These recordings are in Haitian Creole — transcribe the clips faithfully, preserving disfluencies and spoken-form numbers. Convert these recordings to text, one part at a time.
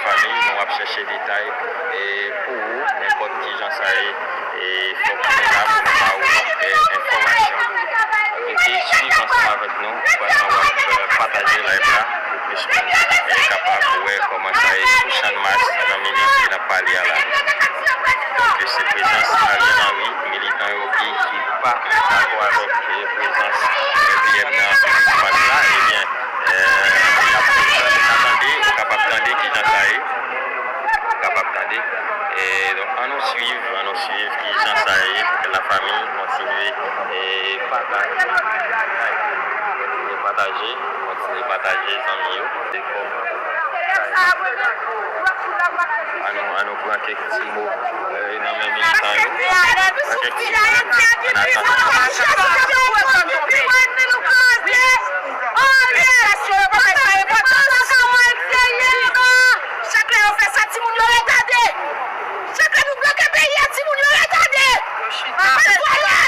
Fanmi, nou ap chèche detay e pou ou, nenpòt ki jan sa ye, e fòk nou la pou nou ba ou e enfòmasyon. Rete swiv ansanm avèk nou pandan w ap pataje live la pou plis moun e kapab wè kòman sa ye sou Channmas nan minit ke n ap pale a la. Donk, se prezans Ariel Henry, militan yo ki, ki pa dakò avèk e prezans e P M nan sou espas la, ebyen, e, n ap, nou ka tande, nou kapab tande ki jan sa ye. Ou kapab tande. E, donk, ann nou swiv, ann nou swiv ki jan sa ye pou ke lafanmi kontinye e pataje, kontinye pataje, kontinye pataje zanmi yo. Ann nou, ann nou pran kèk ti mo e nan men militan yo. Pran kèk ti mo. Ann atann. Chak lè yo fè sa, timoun yo retade. Chak lè nou bloke peyi a, timoun yo retade. Ann fè dwayè.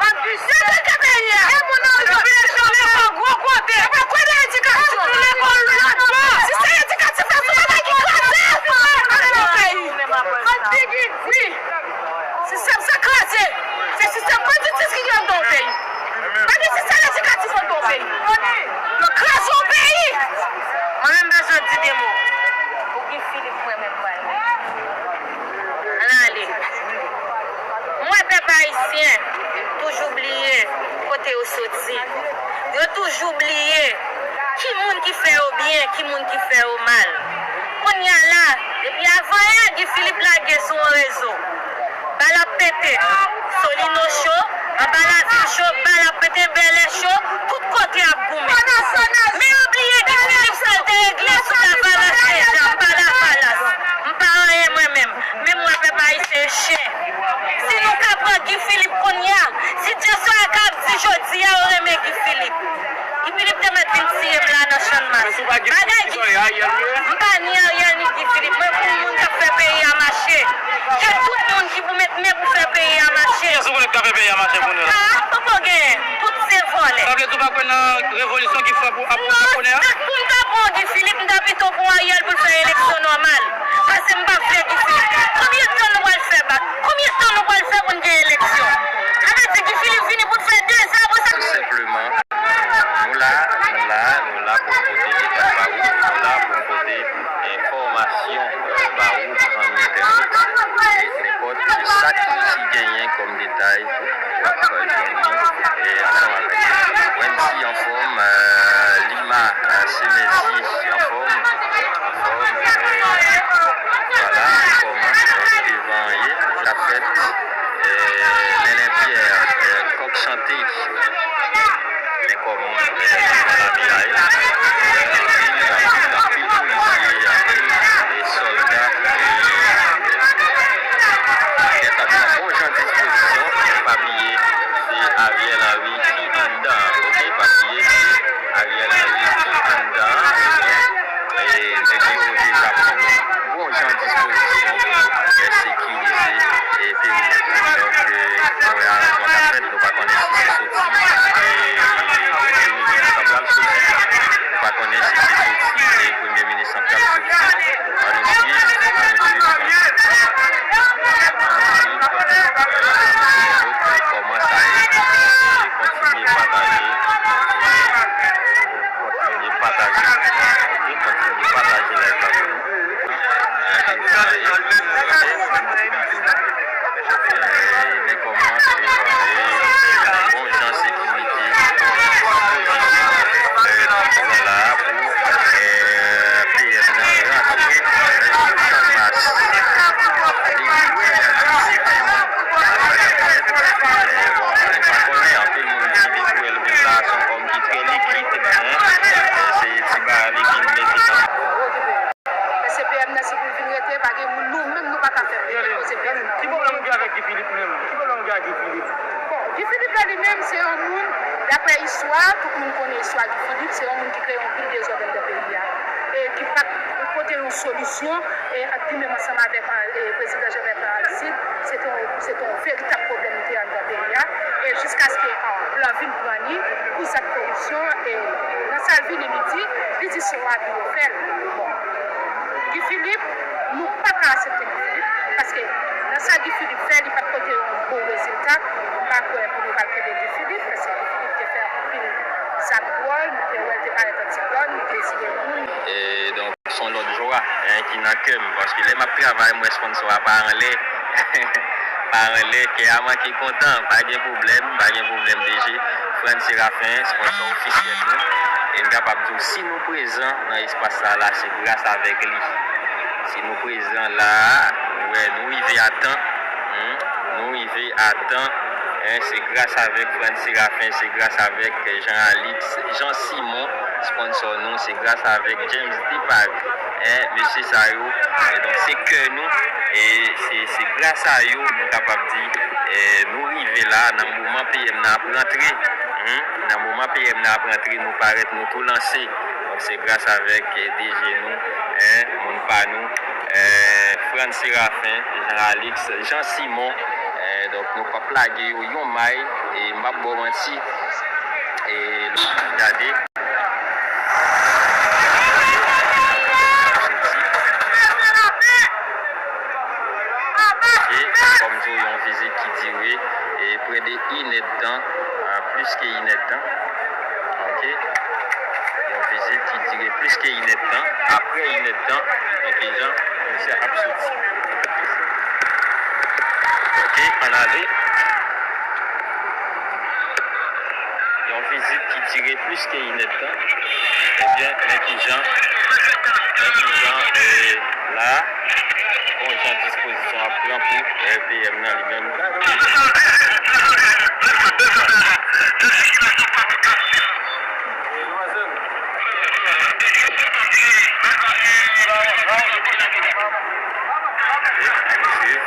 Ann bloke peyi a. E moun nan yo lekòl gwo kote. Yo pa kwè nan edikasyon. Lekòl lòt bò. Sistèm edikatif la se yon bagay ki kraze. Ann bloke peyi. Ann bigi. Wi. Sistèm sa kraze. Se sistèm banditis ki anndan yon peyi. Pa gen sistèm edikatif anndan yon peyi. Yo kraze yon peyi. Mwen menm bezwen di de mo. Pou Guy Philippe, mwen menm pral. Ann ale. Mwen pèp ayisyen toujou bliye kote yo soti. Yo toujou bliye ki moun ki fè yo byen, ki moun ki fè yo mal. Kounye a la, depi avanyè Guy Philippe lage sou yon rezo, bal ap pete, Solino cho, anba lavil cho, bal ap pete, Bèlè cho, tout kote ap goumen. Men yo bliye Guy Philippe sa l te regle sou Lavalas deja, pa Lavalas. M pa anyen mwen menm. Men m wè pèp ayisyen chen. Si nou ka pran Guy Philippe kounye a, si dyaspora ka ap di jodi a yo renmen Guy Philippe, Guy Philippe te mèt vin tiye m la nan Channmas. Bagay Guy, m pa ni Ariel ni Guy Philippe. Mwen pou moun k ap fè peyi a mache. Ke tout moun ki pou met men pou fè peyi a mache. Kiyès ou konnen k ka fè peyi a mache kounye a la? Ah, poko genyen. Tout se vòlè. Sa vle di w pa kwè nan revolisyon ki fè pou ap pou kounye a? Non, pou m ta pran Guy Philippe, m ta pito pran Ariel pou l fè eleksyon nòmal. Paske m pa vle Guy Philippe. Konbyen tan nou pral fè bat? Konbyen tan nou pral fè pou n gen eleksyon? Sa vle di Guy Philippe vini pou l fè dezè, apre sa. Tout senpleman, nou la, nou la, nou la pou n pote detay ba ou, nou la pou n pote enfòmasyon, e, ba ou, zanmi entènot. E nenpòt sa ki genyen kòm detay, w ap jwenn li, e, ansanm avèk nou. Wendy anfòm, e, Lima, e, Semezi anfòm, anfòm, e, vwala kòman, e, devan ye, sa fèt, e, Lèlè Pyè, e, Kòk Chante. Men kòman, e, lame a ye, anpil, anpil, anpil polisye, anpil, e, sòlda, e, kèk ap pran bon jan dispozisyon. Pa bliye, se Ariel Henry ki anndan, oke? Pa bliye, se Ariel Henry ki anndan. E, nèg yo deja pran bon jan dispozisyon pou yo, e, sekirize, e, perimèt la. Donk, e, nou wè aranjman k ap fèt, nou pa konnen si se soti, e, Premye Minis lan pral soti. Nou pa konnen si se soti, e, Premye Minis lan pral soti. Ann nou swiv, ann nou swiv, ann nou swiv, e, kòman sa ye, e, kontinye pataje, e, kontinye pataje, e, kontinye pataje live la pou nou. Men kòman, e, bon jan sekirite, bon jan pwovizyon, e, nou la pou, e, P M nan rantre, e, sou Channmas. Li di, li di, e, bon, nou pa konnen, anpil moun di li pou l vin la, se yon òm ki trè likid, men, e, se ti bagay li vin mete nan Paske P M nan, si pou l vin rete, pa gen moun, nou menm, nou pa ka fè pou koze P M nan. Ki pwoblèm ou gen avèk Guy Philippe menm? Ki pwoblèm ou gen ak Guy Philippe? Bon, Guy Philippe la, li menm, se yon moun, daprè istwa, tout moun konnen istwa Guy Philippe, se yon moun ki kreye anpil dezòd anndan peyi a. E ki pa t pote yon solisyon, e ak li menm ansanm avèk, e, prezidan Jovenel Moïse, se te yon, se te yon veritab pwoblèm li te anndan peyi a. E jiskaske, a, blan vin pran li pou zak koripsyon, e nan sa l vini, li di, li di se yon abi yo fè l. Bon. Guy Philippe, nou pa ka aksepte Guy Philippe, paske nan sa Guy Philippe fè, li pa t pote yon bon rezilta. M pa kwè pou nou pral kenbe Guy Philippe, paske Guy Philippe te fè anpil zak dwòl, nou te wè l te parèt an ti gòn, li te tire moun. E donk, se yon lòt jwa, en, ki nan kè m, paske lè m ap travay, m wè sponsò a pa anlè, pa anlè, kè a manke kontan, pa gen pwoblèm, pa gen pwoblèm, D G. Frantz Séraphin, sponsò ofisyèl nou, e m kapab di w, si nou prezan nan espas sa la, se gras avèk li. Si nou prezan la a, nou wè, nou rive a tan, hmm, nou rive a tan, en, se gras avèk Frantz Séraphin, se gras avèk Jean Alix, Jean Simon, sponsò nou, se gras avèk James Deparis, en, mesye sa yo, e donk se kè nou, e se, se gras a yo, nou kapab di, e nou rive la, nan moman P M nan ap rantre, hmm, nan moman P M nan ap rantre, nou parèt, nou tou lanse. Donk, se gras avèk, eh, D G nou, en, moun pa nou, eh, Frantz Séraphin, Jean Alix, Jean Simon, eh, donk, nou p ap lage yo yon may, e m p ap ba w manti, e lè w gade, e kòm di w, yon vizit ki dire, e prè de inèdtan, a, plis ke inèdtan. Ok? Yon vizit ki dire plis ke inèdtan. Apre inèdtan, men kijan misye ap soti. Ok, ann ale. Yon vizit ki dire plis ke inèdtan. Ebyen, men kijan, men kijan, e, la, bon jan dispozisyon ap pran pou, e, P M nan li menm. Ann swiv,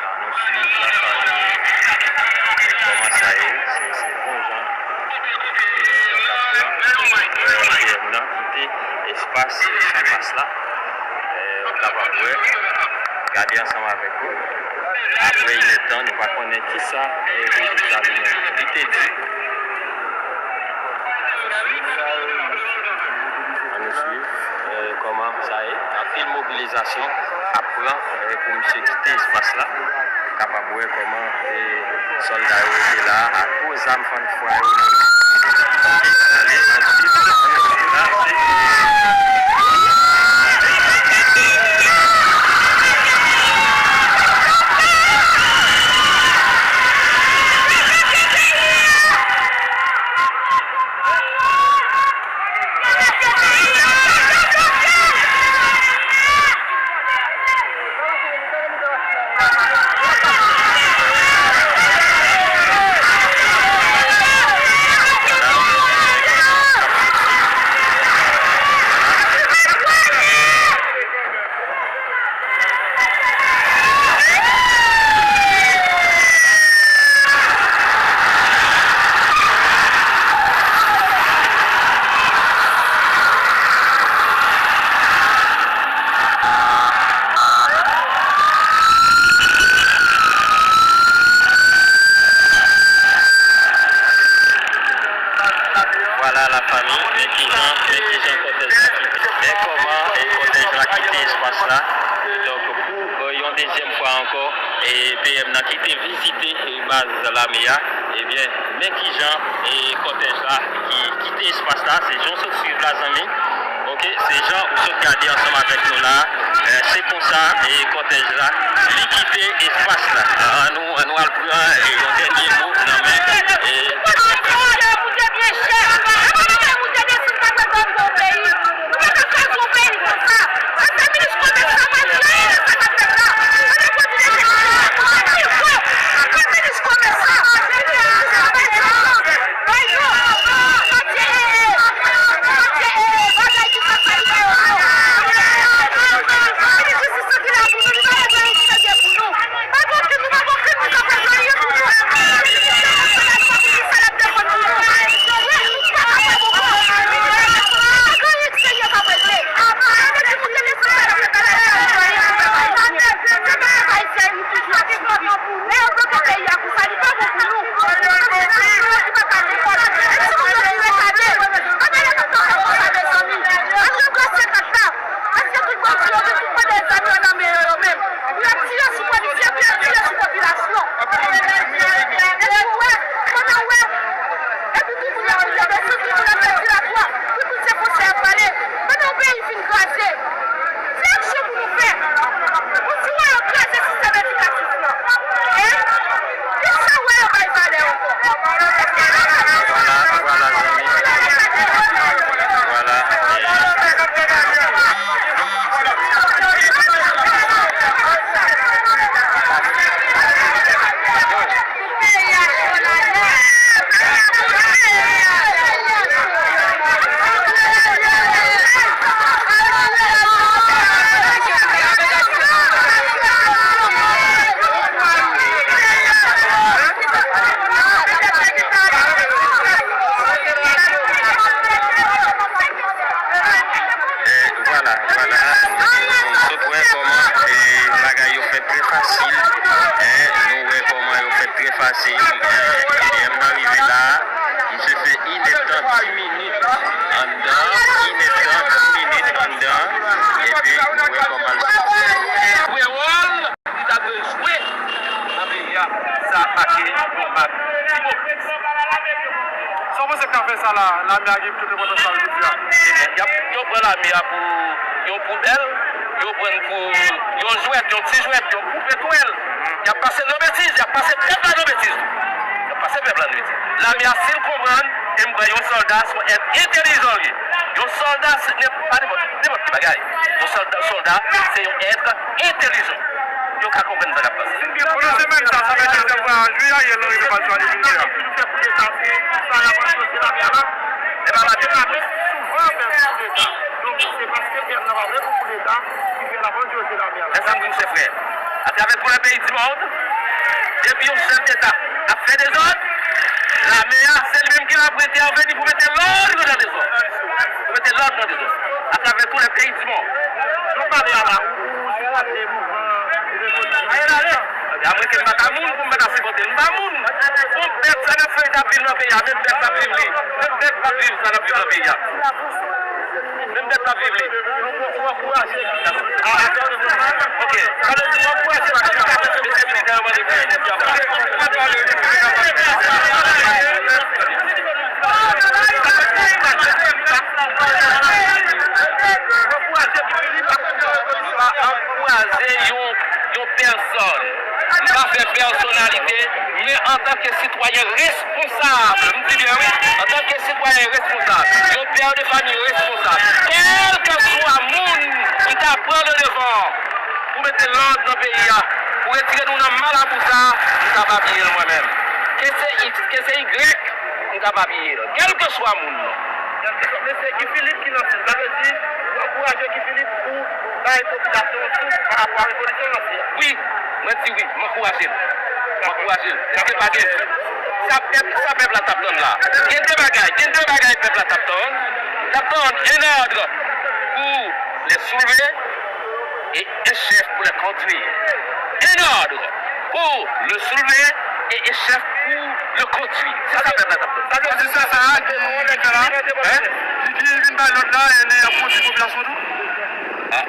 ann swiv la, sa, e, kòman sa ye, se, se bon jan. P M nan kite espas Channmas la. Eh, ou kapab wè, gade ansanm avèk nou. Apre inèdtan, nou pa konnen kisa, eh, rezilta li menm li te di. Ann swiv, eh, kòman sa ye. Anpil mobilizasyon ap pran, eh, pou misye kite espas la. Kapab wè kòman, eh, sòlda yo rete la a gwo zam fann fwa yo nan men. Ok, ale, ann swiv, ann swiv la. Vwala, lafanmi, men kijan, men kijan kòtèj la kite, men kòman, e, kòtèj la kite espas la. Donk, pou, e, yon dezyèm fwa ankò, e, P M nan ki te vizite, e, baz lame a, ebyen, men kijan, e, kòtèj la ki kite espas la, se jan w sot swiv la, zanmi. Ok, se jan ou sot gade ansanm avèk nou la. Eh, se konsa, e, kòtèj la, li kite espas la. An nou, an nou al pran, e, yon dènye mo nan men, e, Yo vin pou pran de zam yo nan men yo, yo menm. Pou y ap tire sou polisye, pou y ap tire sou popilasyon. Èske w wè? Kote w wè? Epi pou moun yo vin leve sou ki moun ap fè ti latwa, ki moun se konsèy ap pale. Pandan yon peyi fin kraze, se aksyon pou nou fè. Pou di w yo kraze sistèm edikatif lan. Hein? Kisa w wè yo bay valè ankò? Èske yo bay valè ankò? Vwala, vwala, zanmi. Vwala. E, vwala, vwala. Nou sot wè kòman, e, bagay yo fèt trè fasil. E, nou wè kòman yo fèt trè fasil. E, lè m nan rive la, misye fè inèdtan dis minit anndan, inèdtan dis minit anndan. Epi, nou wè kòman l soti. Li ta dwe jwe nan peyi a, sa make yon ak ipokrit. Sa w panse k ta fè sa la, lame a gen tout enpòtans sa jodi a? Ebyen, y ap, yo pran lame a pou yon poubèl, yo pran l pou yon jwèt, yon ti jwèt, yon poupe twèl. Y ap pase l nan betiz, y ap pase pèp la nan betiz tou. Y ap pase pèp la nan betiz. Lame a, si l konprann, e m kwè yon sòlda se yon èt entèlijan l ye. Yon sòlda se, se pa nenpòt, nenpòt ki bagay. Yon sòlda, sòlda, se yon èt entèlijan. Yo ka konprann sa k ap pase. Pandan semèn sa, sa fè dezyèm vwayaj wi Ariel Henry te pral sou ale vin fè a. Li fè koudeta, se sa l ap anonse lame a la. E pa lame. Souvan fè koudeta. Donk, se paske pèp la pa vle pou koudeta ki fè l ap anonse lame a la. Lè sa m di w, chè frè, atravè tout le pays du monde, depi yon chèf deta ap fè dezòd, lame a, se li menm ki la pou entèveni pou mete lòd nan dezòd. Pou mete lòd nan dezòd. Atravè tout le pays du monde. Jan w pale a la, ou, ou sipòte mouvman revolisyon? Apre ke m pa ta moun pou m pa ta sipòte l. M pa moun. Bon, bèt sa n ap fè, n ap viv nan peyi a. Menm bèt p ap viv li. Menm bèt p ap viv sa n ap viv nan peyi a. Menm bèt p ap viv li. Ou ankouraje. Ok. Sa vle di ou ankouraje. Mesye militè yo mande pou yo mete anba. Ankouraje yon, yon pèsòn. M pa fè pèsonalite, men antanke sitwayen responsab, m di byen wi, antanke sitwayen responsab, yon pè de fanmi responsab, kèlkeswa moun ki ta pran le devan pou mete lòd nan peyi a, pou retire nou nan malabou sa, m ka pa bliye l mwen menm. Ke se X, ke se Y, m ka pa bliye l. Kèlkeswa moun nan. Kèlkeswa, men se Guy Philippe ki lanse l. Sa vle di, ou ankouraje Guy Philippe pou bay popilasyon an souf pa rapò a revolisyon l lanse a. Wi, mwen di wi, m ankouraje l. M ankouraje l. Piske pa gen, sa pèp, sa pèp la t ap tann la. Gen de bagay, gen de bagay pèp la t ap tann. L ap tann un ordre pour les soulevés et un chef pour les conduire. Un ordre pour le soulever et un chef pour le conduire. Se sa pèp la t ap tann. Sa vle di se sa a ki vin fè la? Hein? Ki, ki vin bay lòd la, e li ap kondui popilasyon tou? Ah,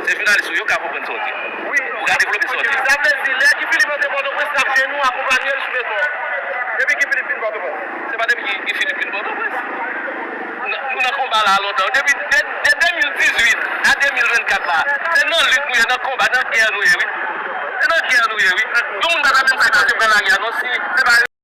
se jounalis ou ye, ou ka konprann sa w di. Wi. Ou ka devlope sa w di. Sa vle di, lè Guy Philippe antre Pòtoprens, n ap jwenn nou akonpanye l sou beton an. Depi Guy Philippe vin Pòtoprens. Se pa depi Guy, Guy Philippe vin Pòtoprens. N-, nou nan konba la lontan. Depi de, de de mil dizuit a de mil vennkat la, se nan lit nou ye, nan konba, nan gè nou ye, wi. Se nan gè nou ye, wi. Yon moun pa ta menm sipòte pran lari a, non, si se pa